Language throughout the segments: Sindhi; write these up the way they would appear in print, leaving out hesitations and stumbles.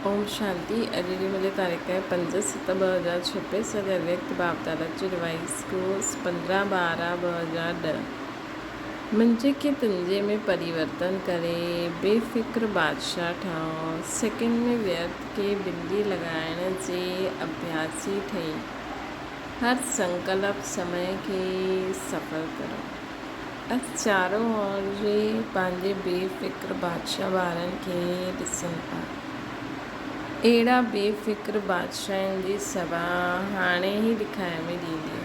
اوم شانتي اڄ جي منهنجي تاريخ آهي 5/7/2026 اڄ اويڪت باب دادا جو ريوائز ڪورس 15/12/2010 منهنجي کي تنهنجي ۾ پريورتن ڪري بي فڪر بادشاهه ٺاهو سيڪنڊ ۾ ويرٿ کي بندي لڳائڻ جي اڀياسي ٺهي هر سنڪلپ سمي کي سڦل ڪرو. اڄ چارو اور جي پنهنجي بي فڪر بادشاهه ٻارن کي ڏسن ٿا. اهڙا بي فڪر بادشاهن جي سڀا هاڻي ئي ڏکائي ۾ ڏيندي.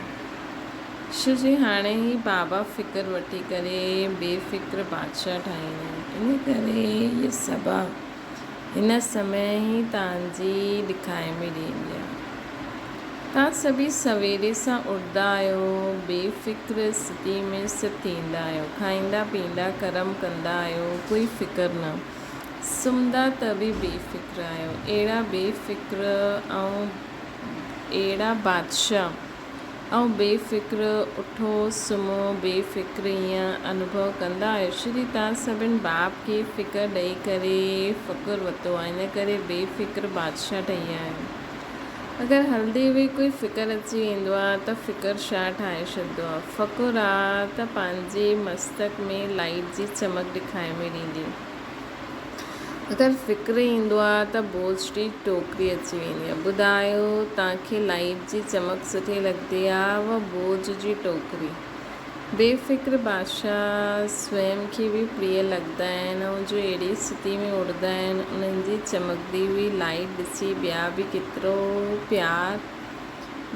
شو جي هاڻي ئي بابا فڪر وٺي ڪري بي فڪر بادشاهه ٺاهيندا آهن. ان ڪري هيء سڀا هن سمي ئي تان جي ڏکائي ۾ ڏيندي آهي. توهان سڀيئي سويري سان اڏدا آهيو، بي فڪر استٿي ۾ ست ٿيندا آهيو، کائيندا پيئندا ڪرم ڪندا آهيو، ڪوئي فڪر نه، سمهندا ته به بي فڪر آهيو، اهڙا بي فڪر ۽ اهڙا بادشاهه ۽ بي فڪر اٺو سمهو بي فڪر ائين انوڀو ڪندا آهيو، شري توهان سڀن باپ کي فڪر ڏئي ڪري فڪر ورتو آهي، ان ڪري بي فڪر بادشاهه ٺهي ويا آهيو. اگر هلندي به ڪوئي فڪر اچي ويندو آ ته فڪر ڇا ٺاهي ڇڏندو آ. فڪر آ ته پنهنجي مستڪ ۾ لائيٽ جي چمڪ ڏکائي ۾ ڏيندي. اگر فڪر ايندو آ ته بوجھ جي ٽوڪري اچي ويندي آ. ٻڌايو توهان کي لائيٽ جي چمڪ سٺي لڳندي آ و بوجھ جي ٽوڪري. بي فڪر بادشاهه سويم کي به پريه لڳندا آهن ۽ جو اهڙي استٿي ۾ اڙندا آهن انهن جي چمڪندي هئي لائيٽ ڏسي ٻيا به ڪيترو پيار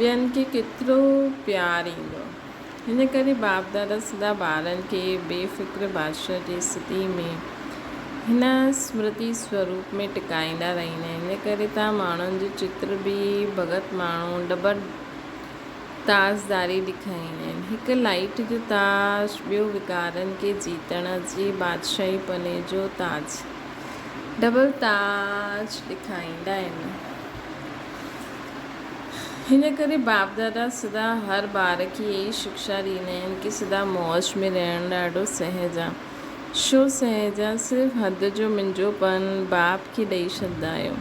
ٻين کي ڪيترو پيار ايندو. هن ڪري باپ دادا سدا ٻارن کي بي فڪر بادشاهه جي استٿي ۾ هن سمرتي سوروپ ۾ ٽڪائيندا رهندا آهن. ان ڪري تان ماڻهن جو چتر به ڀڳت ماڻهو ڊبل تاجداري ڏيکاريندا آهن. هڪ لائيٽ جو تاج، ٻيو وڪارن کي جيتڻ جي بادشاهي پني جو تاج. ڊبل تاج ڏيکاريندا آهن. هن ڪري باپ دادا سدا هر ٻار کي اها ئي شڪشا ڏيندا آهن ڪي سدا موج ۾ رهڻ ڏاڍو سهج آ. ڇو سهج آ؟ صرف حد جو منهنجو پن باپ کي ڏئي ڇڏندا آهيو.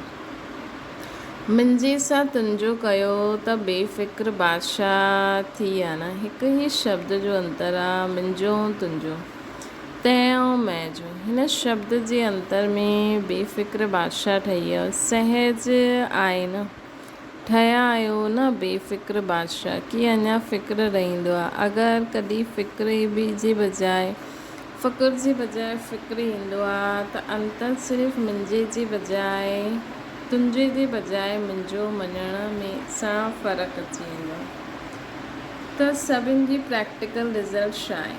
منهنجي سان تنهنجو ڪيو ته بي فڪر بادشاهه ٿي آ نه. هڪ ئي شبد جو انتر آ منهنجو ۽ تنهنجو، تنهن ۽ مين جو. هن شبد جي انتر ۾ بي فڪر بادشاهه ٺهي ويو. سهج آهي نه. ٺهيا آهيو نه بي فڪر بادشاهه. ڪي اڃا فڪر رهندو آ. اگر ڪڏهن فڪر جي بجاء فڪر جي بجاء فڪر ايندو آ ته انتر صرف منهنجي جي بجاء تنهنجي جي بجاء منهنجو مڃڻ ۾ سان فرق اچي ويندو آ ته سڀن جي پريڪٽيڪل رزلٽ ڇا آهي؟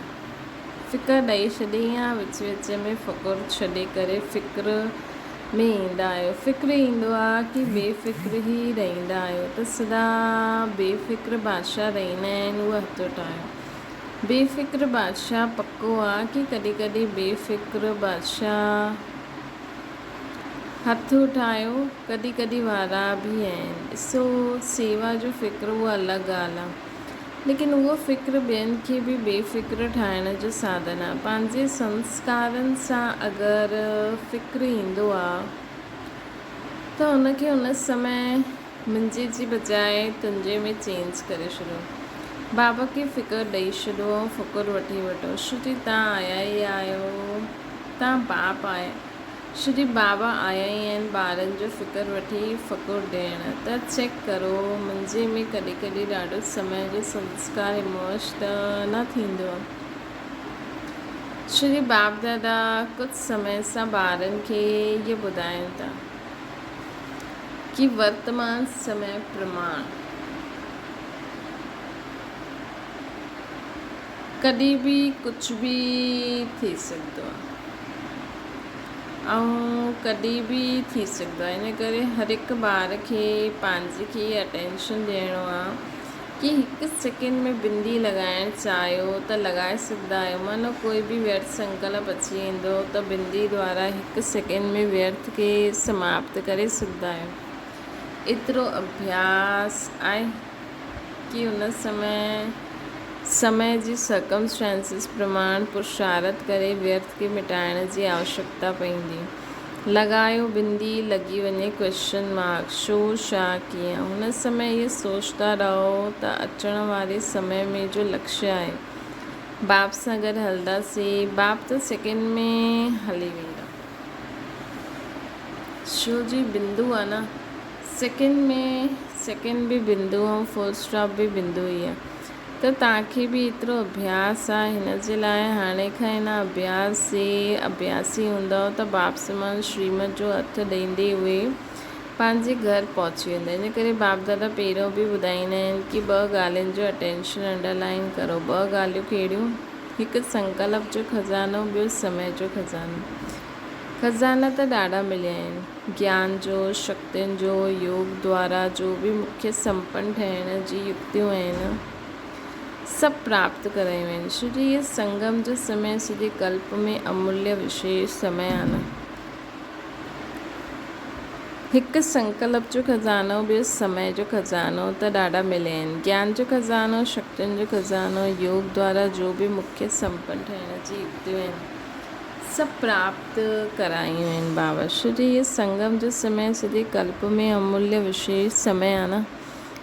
فڪر ڏئي ڇڏي يا وچ وچ ۾ فڪر ڇڏي ڪري فڪر ۾ ايندا آهيو فڪر ايندو آ ڪي بي فڪر ئي رهندا آهيو ته سدا بي فڪر بادشاهه رهندا آهن اهو هٿ ٺاهيو. بي فڪر بادشاهه پڪو آ ڪي ڪڏهن ڪڏهن بي فڪر بادشاهه هٿ اٺايو ڪڏهن ڪڏهن وارا به آهن ڏسو سيوا جو فڪر اهو الڳ ڳالهه آ ليڪن اهو فڪر ٻين کي به بي فڪر ٺاهڻ جو ساڌن آ پنهنجي سنسڪارن سان اگر فڪر ايندو آ ته ان کي ان سمي منهنجي جي بجاء تنهنجي ۾ چينج ڪري ڇڏيو. بابا کي فڪر ڏئي ڇڏيو ۽ فڪر وٺي وٺو. شري تان آيا ئي آهيو. تان باپ آيا. شري بابا آيا ئي آهن ٻارن جو فڪر وٺي فڪر ڏيڻ. ته چيڪ ڪرو منهنجي ۾ ڪڏهن ڪڏهن ڏاڍو سمي جو سنسڪار ايمرج ته نه ٿيندو آهي. شري باپ دادا ڪجهه سمي سان ٻارن کي اهو ٻڌائين ٿا. ڪي ورتمان سمي پرماڻ ڪڏهن به ڪجهه به ٿي سگهندو آهي ۽ ڪڏهن به ٿي سگهندو آهي ان ڪري هر هڪ ٻار کي پنهنجي کي اٽينشن ڏيڻو آهي ڪي هڪ سيڪنڊ ۾ بندي لڳائڻ چاهيو ته لڳائي سگهندا آهيو مانو ڪوئي به ويرٿ سنڪلپ اچي ويندو ته بندي دوارا هڪ سيڪنڊ ۾ ويرٿ کي سماپت ڪري سگهندا آهيو ايترو اڀياس آهي ڪي ان سمي سمي جي سرڪمسٽانسز پرماڻ پرشارٿ ڪري ويرٿ کي مٽائڻ جي آوشڪتا پوندي. لڳايو بندي لڳي وڃي ڪوئسچن مارڪ ڇو ڇا ڪيئن هن سمي اهي سوچتا رهو ته اچڻ واري سمي ۾ جو لڪشيه آهي باپ سان گڏ هلنداسي باپ ته سيڪنڊ ۾ هلي ويندا ڇو جي بندو آ نه سيڪنڊ ۾ سيڪنڊ به بندو ۽ فل اسٽاپ به بندو ئي آ ته توهان کي به ايترو اڀياس آ هن جي لاء هاڻي کان هن اڀياس جي اڀياسي هوندؤ ته باپ سمان شريمت جو هٿ ڏيندي اهي پنهنجي گهر پهچي ويندا ان ڪري باپ دادا پهريون به ٻڌائيندا آهن ڪي ٻه ڳالهين جو اٽينشن انڊرلائين ڪرو ٻه ڳالهيون ڪهڙيون هڪ سنڪلپ جو خزانو ٻيو سمي جو خزانو خزانا ته ڏاڍا مليا آهن گيان جو، شڪتين جو، يوگ دوارا جو به مکيه سمپن ٺهڻ جي يڪتيون آهن، سڀ پراپت ڪرايون آهن. ڇو جو هيء سنگم جو سمي سڄي ڪلپ ۾ اموليه وشيش سمي آهي نه. هڪ سنڪلپ جو خزانو ٻيو سمي جو خزانو ته ڏاڍا مليا آهن. گيان جو خزانو، شڪتين جو خزانو، يوگ دوارا جو به مکيه سمپن ٺهڻ جي يڪتيون آهن. سڀ پراپت ڪرايون آهن بابا شري هي سنگم جو سمي سڄي ڪلپ ۾ اموليه وشيش سمي آهي نه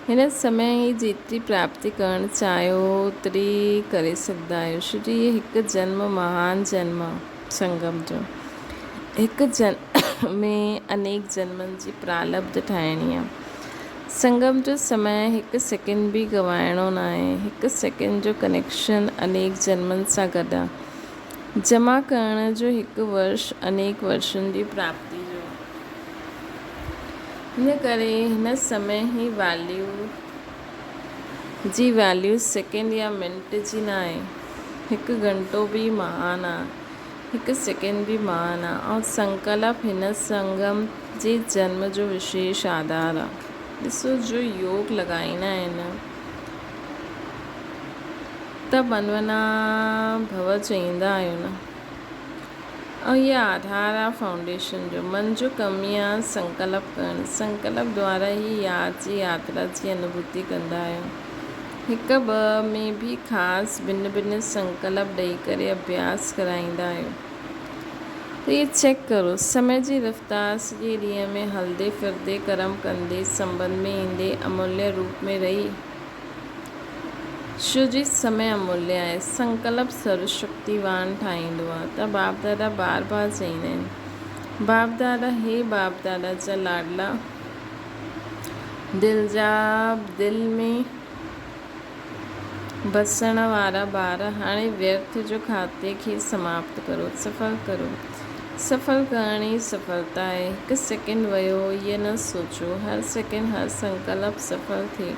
هن سمي ئي جيتري پراپتي ڪرڻ چاهيو اوتري ڪري سگهندا آهيو شري هي هڪ جنم مهان جنم آهي سنگم جو هڪ جنم ۾ انيڪ جنمن جي پرالبڌ ٺاهڻي آهي سنگم جو سمي هڪ سيڪنڊ به گنوائڻو ناهي هڪ سيڪنڊ جو ڪنيڪشن انيڪ جنمن سان گڏ آهي جمع ڪرڻ جو هڪ ورش انيڪ ورشن جي پراپتي جو آهي. ان ڪري هن سمي هي ويليو جي ويليو سيڪنڊ يا منٽ جي نه آهي. هڪ گهنٽو به مهان آهي، هڪ سيڪنڊ به مهان آهي ۽ سنڪلپ هن سنگم جي جنم جو وشيش آڌار آهي. ڏسو جو يوگ لڳائيندا آهن. ته منمنا ڀو چئيندا آهيو نه. ۽ هيء آڌار آ فائونڊيشن جو. من جو ڪم ئي آ سنڪلپ ڪرڻ. سنڪلپ دوارا ئي ياد جي ياترا جي انوڀوتي ڪندا آهيو. هڪ ٻه ۾ به خاص ڀن ڀن سنڪلپ ڏئي ڪري اڀياس ڪرائيندا آهيو. ته اهي چيڪ ڪرو. سمي جي رفتار سڄي ڏينهن ۾ هلندي ڦرندي ڪرم ڪندي سنٻنڌ ۾ ايندي اموليه روپ ۾ رهي. شو جي سمي اموليه آهي. سنڪلپ سرو شڪتيوان ٺاهيندو آهي ته باپ دادا بار بار چئيندا آهن، باپ دادا هي باپ دادا جا لاڏلا دل جا دل ۾ بسڻ وارا ٻار هاڻي ويرٿ جو کاتي کي سماپت ڪرو، سڦل ڪرو. سڦل ڪرڻ ئي سڦلتا آهي. هڪ سيڪنڊ ويو اهي نه سوچو، هر سيڪنڊ هر سنڪلپ سڦل ٿئي.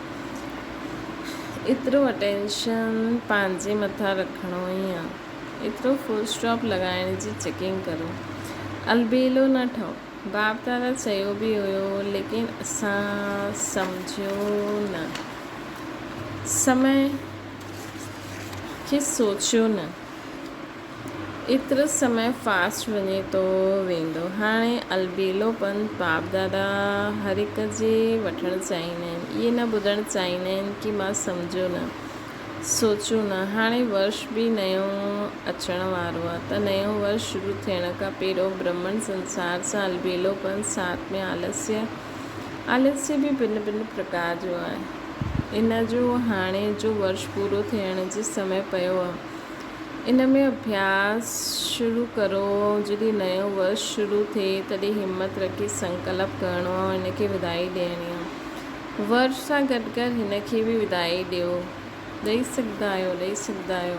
ايترو اٽينشن پنهنجي مٿان رکڻو ئي آ. ايترو فل اسٽاپ لڳائڻ جي چيڪنگ ڪرو. البيلو نه ٺهو. باپ دادا چيو به هيو ليڪن اسان سمجهيو نه. سمي کي سوچيو نه. ايترو سمي فاسٽ وڃي ٿو ويندو. هاڻي البيلو پن باپ دادا هر هڪ جي وٺڻ چاهيندا آهن. اهي نه ٻڌڻ چاهيندا آهن ڪي مان سمجهيو نه، سوچيو نه. هاڻي ورش به نيو اچڻ وارو آهي ته نيو ورش شروع ٿيڻ کان پهريون برهمڻ سنسار سان البيلو پن ساٿ ۾ آلسيه، آلسيه به ڀن ڀن پرڪار جو آهي. ان جو هاڻي جو ورش پورو ٿيڻ جي سمي پيو آهي. ان ۾ اڀياس شروع ڪرو ۽ جڏهن نيو ورش شروع ٿئي تڏهن همت رکي سنڪلپ ڪرڻو ۽ ان کي وڌائي ڏيڻي آهي. ورش سان گڏ گڏ هن کي به وڌائي ڏيو. ڏئي سگهندا آهيو، ڏئي سگهندا آهيو.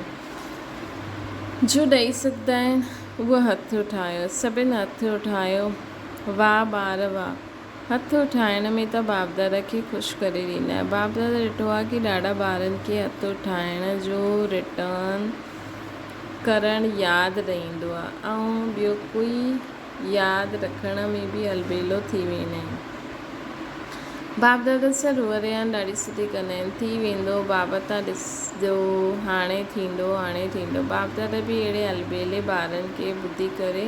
جو ڏئي سگهندا آهن اهو هٿ اٺايو. سڀن هٿ اٺايو. واهه ٻار واهه. هٿ اٺائڻ ۾ ته باپدادا کي خوش ڪري ڏيندا آهيو. باپدادا ڏٺو آهي ڪي ڏاڍا ٻارن کي هٿ اٺائڻ جو ريٽرن ڪرڻ ياد رهندو آهي ۽ ٻيو ڪوئي ياد رکڻ ۾ به البيلو ٿي ويندا آهن. باپدادا سان روئريان ڏاڍي سٺي ڪندا آهن. ٿي ويندو بابا تان ڏسجو هاڻي ٿيندو هاڻي ٿيندو. باپدادا به اهڙي البيلي ٻارن کي ٻڌي ڪري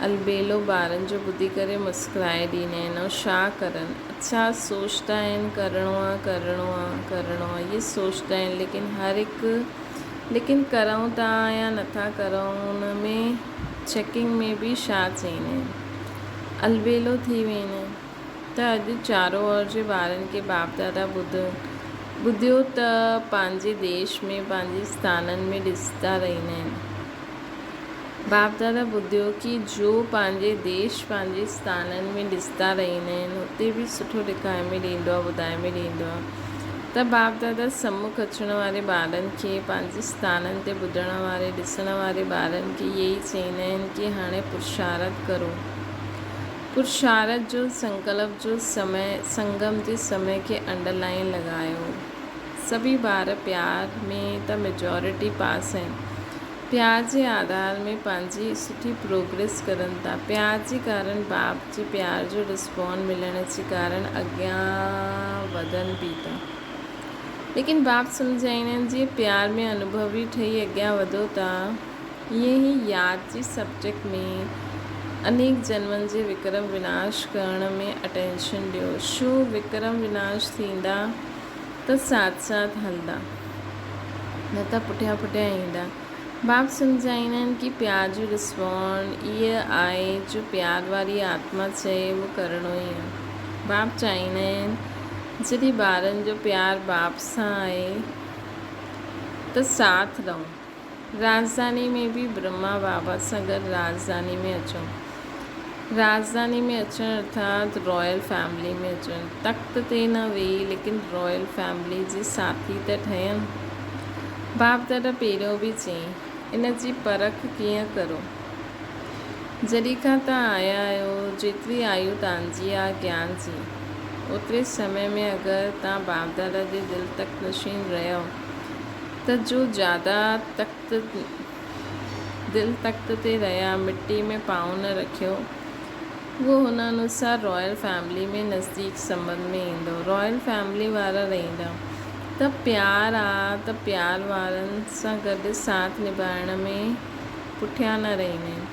البيلو ٻارن جو ٻڌي ڪري مسڪرائي ڏيندا آهن ۽ ڇا ڪرن اڇا سوچدا آهن ڪرڻو آ ڪرڻو آ ڪرڻو آ اهي سوچدا آهن ليڪن هر هڪ ليڪن ڪرون ٿا يا نٿا ڪرون ان ۾ چيڪنگ ۾ به ڇا چئيندا آهن. البيلو ٿي ويندا آهن ته اڄ چارو اور جي ٻارن کي باپ دادا ٻڌيو ته پنهنجي ديش ۾ پنهنجي اسٿانن ۾ ڏسندا رهندا آهن. باپ دادا ٻڌيو ڪي جو پنهنجي ديش پنهنجي اسٿانن ۾ ڏسندا رهندا آهن اتي به سٺو ڏکائي ۾ ڏيندو آهي ٻڌائي ۾ ڏيندو آهي ته باپ دادا سمک اچڻ واري ٻارن کي پنهنجي اسٿانن تي ٻڌڻ واري ڏسڻ واري ٻارن کي اهي ئي چئيندا آهن ڪي هاڻي پرشارٿ ڪرو. پرشارٿ جو سنڪلپ جو سمي سنگم جي سمي کي انڊر لائين لڳايو. سڀئي ٻار پيار ۾ ته ميجارٽي پاس آهن. پيار جي آڌار ۾ پنهنجي سٺي پروگريس ڪرن ٿا. پيار جي ڪارڻ باپ جي پيار جو رسپانڊ ملڻ جي ڪارڻ اڳيان وڌن به ٿا. ليڪن باپ سمجهائيندا آهن جيئن پيار ۾ انوڀوي ٺهي اڳيان وڌو ٿا ائين ئي ياد جي سبجيڪٽ ۾ انيڪ جنمن جي وڪرم وناش ڪرڻ ۾ اٽينشن ڏيو. شو وڪرم وناش ٿيندا ته ساٿ ساٿ هلندا. نه ته پٺيان پٺيان ايندا. باپ سمجهائيندا آهن ڪي پيار جو رسپانڊ ايء آهي جو پيار واري آتما چئي اهو ڪرڻو ئي آهي. باپ چاهيندا آهن جڏهن ٻارن جو پيار باپ سان آهي ته ساٿ رهون. راڄڌاني ۾ به برهما بابا سان گڏ راڄڌاني ۾ اچون. راڄڌاني ۾ اچڻ ارٿات رائل فيملي ۾ اچڻ. تخت تي نه ويهي ليڪن رائل فيملي جي ساٿي ته ٺهين. باپ دادا پهريون به چيائين، ان جي پرک ڪيئن ڪرو؟ جڏهن کان تان آيا آهيو، جيتري آيو تانجي آ گيان جي، اوتري سمي ۾ اگر تان باپ دادا جي دل تخت نشين رهيؤ ته جو زياده تخت دل تخت تي رهيا، مٽي ۾ پانء نه رکيو، اهو هن انوسار رائل فيملي ۾ نزديڪ سنٻنڌ ۾ ايندو. رائل فيملي وارا رهندا ته پيار آ ته پيار وارن سان گڏ ساٿ نڀائڻ ۾ پٺيان نه رهندا آهن.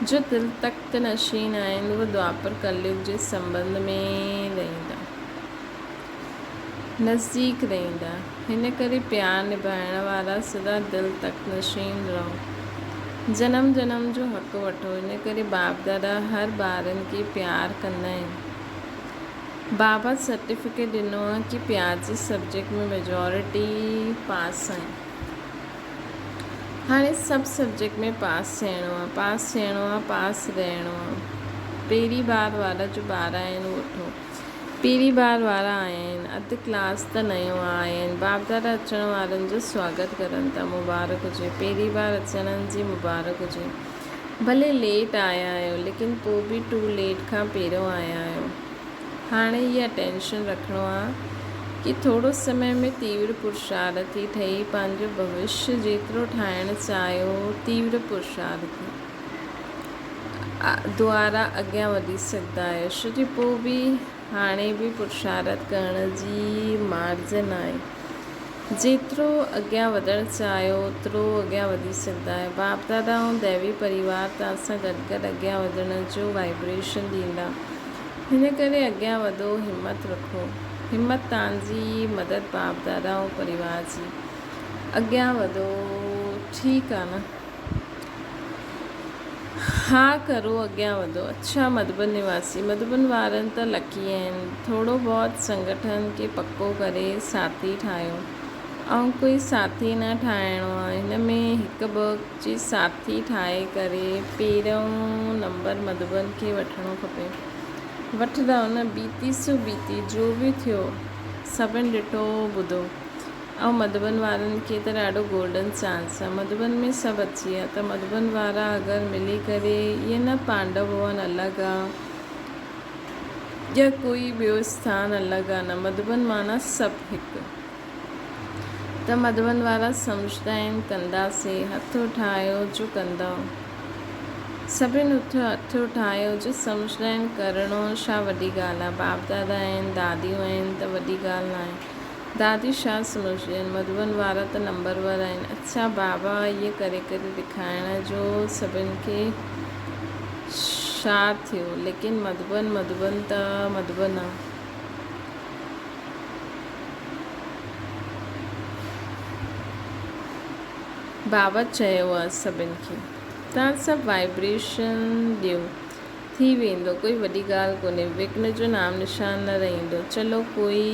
جو دل تخت نشين آهن اهو دوآپر ڪليگ جي سنٻنڌ ۾ رهندا. نزديڪ رهندا. هن ڪري پيار نڀائڻ وارا سدا دل تخت نشين رهو. جنم جنم جو حق وٺو. ان ڪري باپ دادا هر ٻارن کي پيار ڪندا آهن. بابا سرٽيفڪيٽ ڏنو آ ڪي پيار جي سبجيڪٽ ۾ ميجارٽي پاس آهن. هاڻي سڀ سبجيڪٽ ۾ پاس ٿيڻو آ. پاس ٿيڻو آ پاس رهڻو آ. پهرين بار وارا جو ٻار آهن اهو وٺو. پهرين بار وارا آيا آهن. اڌ ڪلاس ته نيو آ آيا آهن. باپدادا اچڻ وارن جو سواگت ڪرن ٿا. مبارڪ هجي. پهرين بار اچڻن جي مبارڪ هجي. ڀلي ليٽ آيا آهيو ليڪن پو به ٽو ليٽ کان پهريون آيا آهيو. هاڻي هي اٽينشن رکڻو آ ڪي ٿورو سمي ۾ تيور پرشارٿي ٺهي پنهنجو ڀوشيه جيترو ٺاهڻ چاهيو تيور پرشارٿي. دوارا اڳيان وڌي سگهندا آهيو ڇو جو پوء به هاڻي به پرشارٿ ڪرڻ جي مارجن آهي. جيترو اڳيان وڌڻ چاهيو اوترو اڳيان وڌي سگهندا آهيو. باپ دادا ۽ ديوي پريوار توهان سان گڏ گڏ اڳيان وڌڻ جو وائبريشن ڏيندا. هن ڪري اڳيان وڌو همت رکو. همت توهان جي مدد باپ دادا ۽ پريوار جي. اڳيان وڌو ٺيڪ آ نه. ها ڪرو اڳيان وڌو. اڇا مڌوبن نواسي مڌوبن وارن ته لڪي آهن ٿورو بهت سنگٺن کي پڪو ڪري ساٿي ٺاهيو ۽ ڪوئي ساٿي نه ٺاهڻو آهي هن ۾ هڪ ٻه جي ساٿي ٺاهي ڪري پهريون نمبر مڌوبن کي وٺڻو کپي وٺندؤ نه بيتي سو بيتي جو به ٿيو سڀن ڏٺو ٻڌو. ۽ مڌوبن وارن کي ته ڏاڍو گولڊن چانس آ مڌوبن ۾ سڀ اچي ويا ته مڌوبن وارا اگر ملي ڪري ائين نه پانڊو ڀون الڳ آ يا ڪوئي ٻيو اسٿان الڳ آ نه مڌوبن معنيٰ سڀ هڪ ته مڌوبن وارا سمجهندا آهن ڪنداسي هٿ اٺايو جو ڪندؤ سڀن اٿ هٿ اٺايو جو سمجهندا آهن ڪرڻو ڇا وڏي ڳالهه آ باپ دادا آهن داديون آهن ته وڏي ڳالهه ناهي. دادي شاھ سمجهجن مڌوبن وارا ته نمبر ور آهن. اڇا بابا ايئن ڪري ڪري ڏکائڻ جو سڀن کي ڇا ٿيو ليڪن مڌوبن مڌوبن ته مڌوبن آ. بابا چيو آ سڀن کي. توهان سڀ وائبريشن ڏيو. ٿي ويندو ڪوئي وڏي ڳالهه ڪونهي وگهن جو نام نشان نه رهندو چلو ڪوئي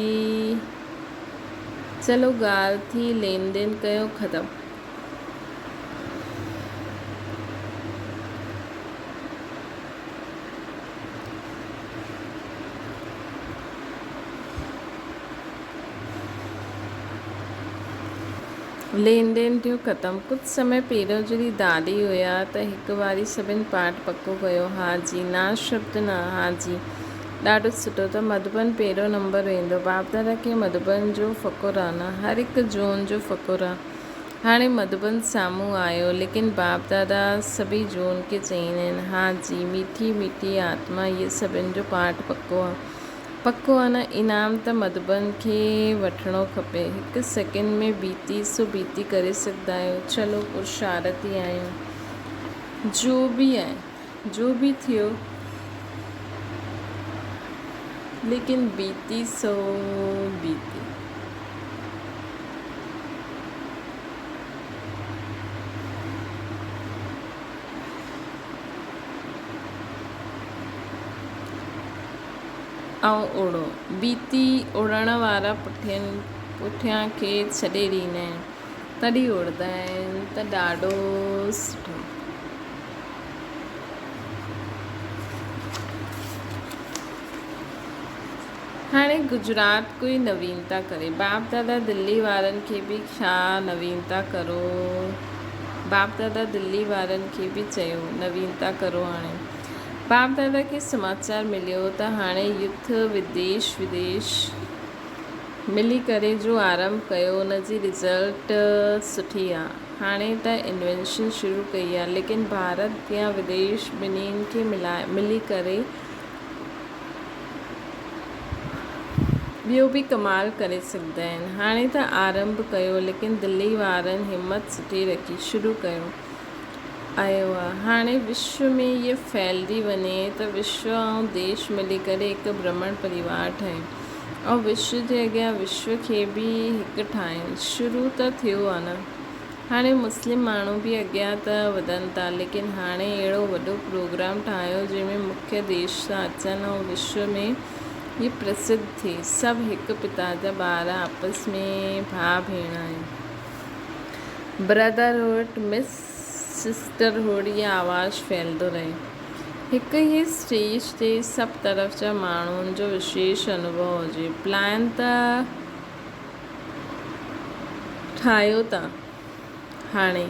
چلو ڳالهه ٿي لين دين ڪيو ختم. لين دين ٿيو ختم. ڪجهه سمي پهريون جڏهن دادي هيا ته هڪ واري سڀن پاٺ پڪو ڪيو. ها جي. نا شبد نه. ها جي. ڏاڍو سٺو ته مڌوبن پهريون نمبر ويندو. باپ دادا کي مڌوبن جو فخر آ نه. هر هڪ جون جو فخر آ. هاڻي مڌوبن سامهون آيو ليڪن باپ دادا سڀئي جون کي چئيندا آهن ها جي ميٺي ميٺي آتما هيء سڀن جو پاٺ پڪو آ. پڪو آ نه انعام ته مڌوبن کي وٺڻو کپي. هڪ سيڪنڊ ۾ بيتي سو بيتي ڪري سگهندا آهيو. چلو پرشارتي آهيون. جو به آهي جو به ٿيو ليڪن بيتي سو بيتي. ۽ اڙو. بيتي اڙڻ وارا پٺين پٺيان کي ڇڏي ڏيندا آهن، تڏهن اڙندا آهن ته ڏاڍو سٺو. هاڻي گجرات ڪوئي نوينتا ڪري. باپ دادا دلي وارن کي به ڇا نوينتا ڪرو. باپ دادا دلي وارن کي به چيو نوينتا ڪرو هاڻي. باپ دادا کي سماچار مليو ته هاڻي يٿ وديش وديش ملي ڪري جو آرنڀ ڪيو ان جي رزلٽ سٺي آ. هاڻي ته انوينشن شروع ڪئي آ ليڪن ڀارت يا وديش ٻنهين کي ملي ڪري ٻيو به ڪمال ڪري سگهندا آهن. هاڻي ته آرنڀ ڪيو ليڪن دلي وارن همت سٺي رکي شروع ڪيو. آيو آ. هاڻي وشو ۾ اهي ڦهلجي وڃي ته وشو ۽ ديش ملي ڪري هڪ برهمڻ پريوار ٺهي ۽ وشو جي اڳيان وشو کي به هڪ ٺاهين. شروع ته ٿيو آ نه. هاڻي مسلم ماڻهو به اڳيان ته وڌن ٿا ليڪن هاڻي اهڙو وڏو پروگرام ٺاهيو جنهن ۾ مکيه ديش سان اچن ۽ وشو ۾ هي پرسڌ ٿئي. سڀ هڪ پتا جا ٻار آپس ۾ ڀاء ڀيڻ آهن. برادر هوڊ مس سسٽر هوڊ اها آواز ڦهلندو رهي. هڪ ئي اسٽيج تي سڀ طرف جا ماڻهن جو وشيش انوڀو هجي. پلان ته ٺاهيو ٿا هاڻي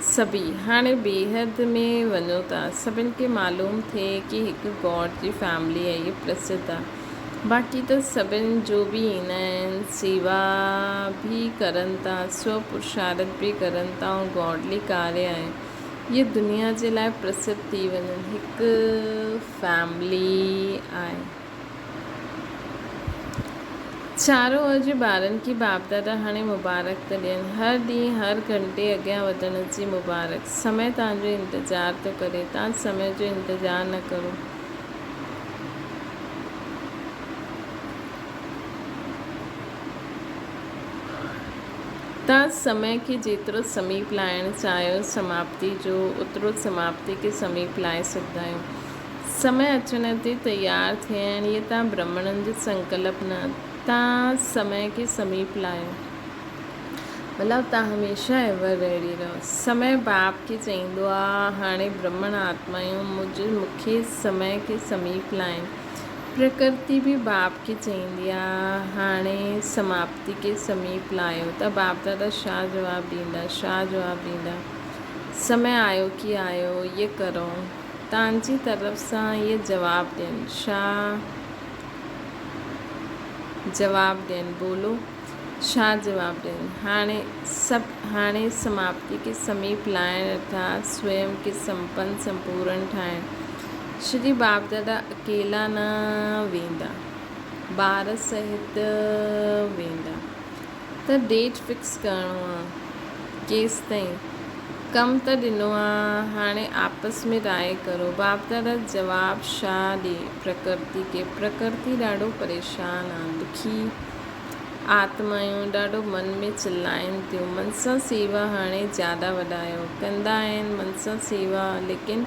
سڀئي هاڻي بيحد ۾ وڃو ٿا. سڀن کي معلوم ٿئي ڪي هڪ گاڊ جي فيملي آهي اهي پرسڌ آهي. باقي ته سڀن جو به ايندا آهن سيوا به ڪرن ٿا سو پرشارت به ڪرن ٿا ۽ گاڊلي ڪاري آهي اهي دنيا جي لاء پرسڌ ٿي وڃن هڪ فيملي آهي. چارو اڄ ٻارن کي باپ دادا هاڻي مبارڪ ته ڏين هر ڏينهن هر گهنٽي اڳيان وڌڻ جي مبارڪ سمي تان جو انتظار ٿو ڪري تان سمي جو انتظار نه ڪرو. توهان سمي کي جيترو سميپ لائڻ چاهيو سماپتي جو اوترو سماپتي کي سميپ لائي سگهندا آهيو. سمي اچڻ تي تيار ٿيڻ اهي توهان برهمڻن جو سنڪلپ نه توهان سمي کي سميپ لايو. مطلب توهان هميشه ايور ريڊي رهو. سمي باپ کي چئيندو آ هاڻي برهمڻ آتمايون مون کي سمي کي سميپ لائين. پرڪرتي به باپ کي چئيندي آ هاڻي سماپتي کي سميپ لايو ته باپ دادا ڇا جواب ڏيندا ڇا جواب ڏيندا سمي آيو ڪي آيو يه ڪرو تان جي طرف سان يه جواب ڏين ڇا جواب ڏين بولو. ڇا جواب ڏين؟ هاڻي سڀ هاڻي سماپتي کي سميپ لائڻ ارٿات سويم کي سمپن سمپورڻ ٺاهڻ. شري باپدادا اڪيلا نه ويندا، ٻار سهت ويندا ته ڊيٽ فڪس ڪرڻو آ، ڪيستائين؟ ڪم ته ڏنو آ، هاڻي آپس ۾ راء ڪرو. باپدادا جواب ڇا ڏي پرڪرتي کي؟ پرڪرتي ڏاڍو پريشان آ، دکي. آتمائون ڏاڍو من ۾ چلائن ٿيون. من سان سيوا هاڻي زياده وڌايو. ڪندا آهن من سان سيوا ليڪن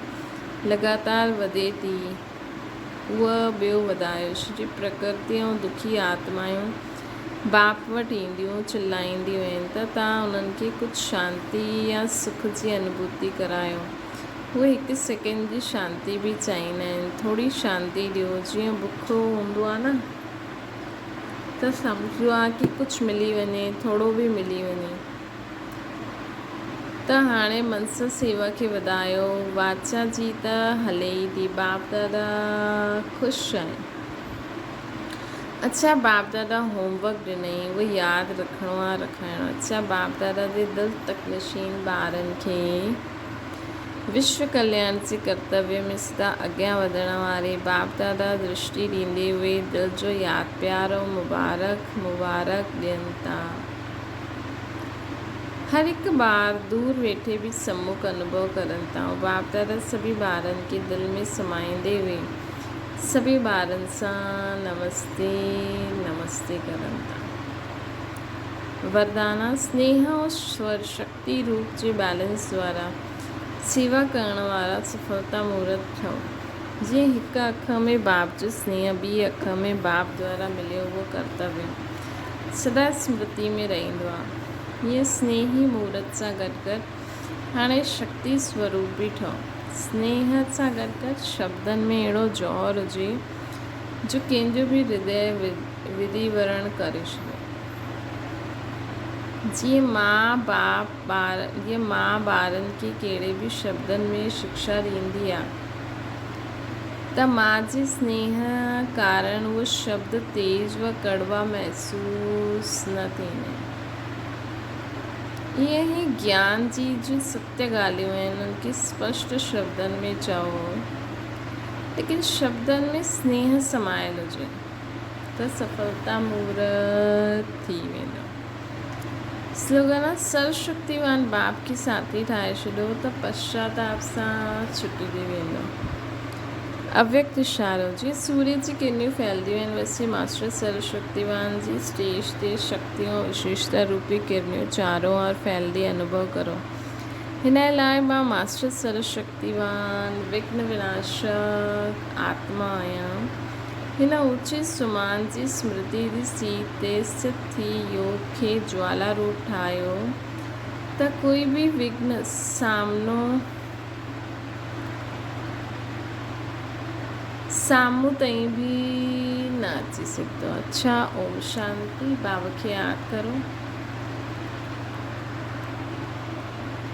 لڳاتار وڌي ٿي، اهو ٻيو وڌايو. شري پرڪرتي ۽ دکي آتمائون باپ وٽ اينديون چلائينديون آهن ته توهان انهن کي ڪجهه شانتي يا سک جي انوڀوتي ڪرايو. اهي هڪ سيڪنڊ جي شانتي به چاهيندا آهن. ٿوري شانتي ڏيو. جيئن بک هوندو آهي نه ته سمجهندو آهي ڪي ڪجهه ملي وڃي، ٿورو به ملي وڃي. ته هاڻي منس سيوا کي وڌايو. واچا جي ته هلي ئي ٿي. باپ دادا خوش آهن. اڇا باپ دادا هوم ورڪ ڏنئي اهو ياد رکڻو آ رکائڻو آ. اڇا باپ دادا جي دل تڪ نشين ٻارن کي وشو ڪلياڻ جي ڪرتويه ۾ سدا اڳيان وڌڻ واري باپ دادا درشٽي ڏيندي اهي دل جو ياد پيار ۽ مبارڪ مبارڪ ڏين ٿا. هر هڪ ٻار دور ويٺي به سمک انوڀو ڪرن ٿا ۽ باپ دادا سڀئي ٻارن کي دل ۾ سمائيندي اهي سڀئي ٻارن سان نمستي نمستي ڪرن ٿا. وردانا، سنيهه ۽ سور شڪتي روپ جي بيلنس دوارا سيوا ڪرڻ وارا سڦلتا مورت ٺهو. جيئن هڪ اک ۾ باپ جو سنيهه ٻي اک ۾ باپ دوارا مليو اهو ڪرتويه سدا سمرتي ۾ رهندو آهي. هيئن سنيهي مورت سان گڏ گڏ هاڻي شڪتي سوروپ به ٺهو. سنيهه سان گڏ گڏ شبدن ۾ اهڙو جوهر هجي جو ڪنهن جو به هردي وديورڻ ڪري ڇڏي. جيئن ماء باپ ٻار جيئن ماء ٻارن کي ڪهڙي به شبدن ۾ شڪشا ڏيندي آ ته ماء جي سنيهه ڪارڻ اهو شبد تيز و ڪڙوا محسوس نه ٿيندا آهن. ائين ئي گيان جي جون ستيه ڳالهيون آهن انهن کي اسپشٽ شبدن ۾ چئو ليڪن شبدن ۾ سنيهه سمايل هجي ته سڦلتا مورت ٿي ويندو. سلوگن، سرشڪتيوان باپ کي ساٿي ٺاهي ڇڏيو ته پشچاتاپ سان ڇٽجي ويندو. اويڪت اشارو، جيئن سوريه جي ڪرنيون ڦهلديون آهن ويسي ماسٽر سرشڪتيوان جي اسٽيج تي شڪتيون ۽ وشيشتا روپي ڪرنيون چارو اور ڦهلدي انوڀو ڪرو. هن لاء مان ماسٽر سرشڪتيوان وگهن وناشڪ آتما آهيان. هن اوچي سمان جي سمرتي جي سيٽ تي اسٿت ٿي يوگ کي جوالا روپ ٺاهيو ته ڪوئي به وگهن سامنو سامهون تائين به نه اچي سگهندو. اڇا اوم شانتي بابا کي ياد ڪرو.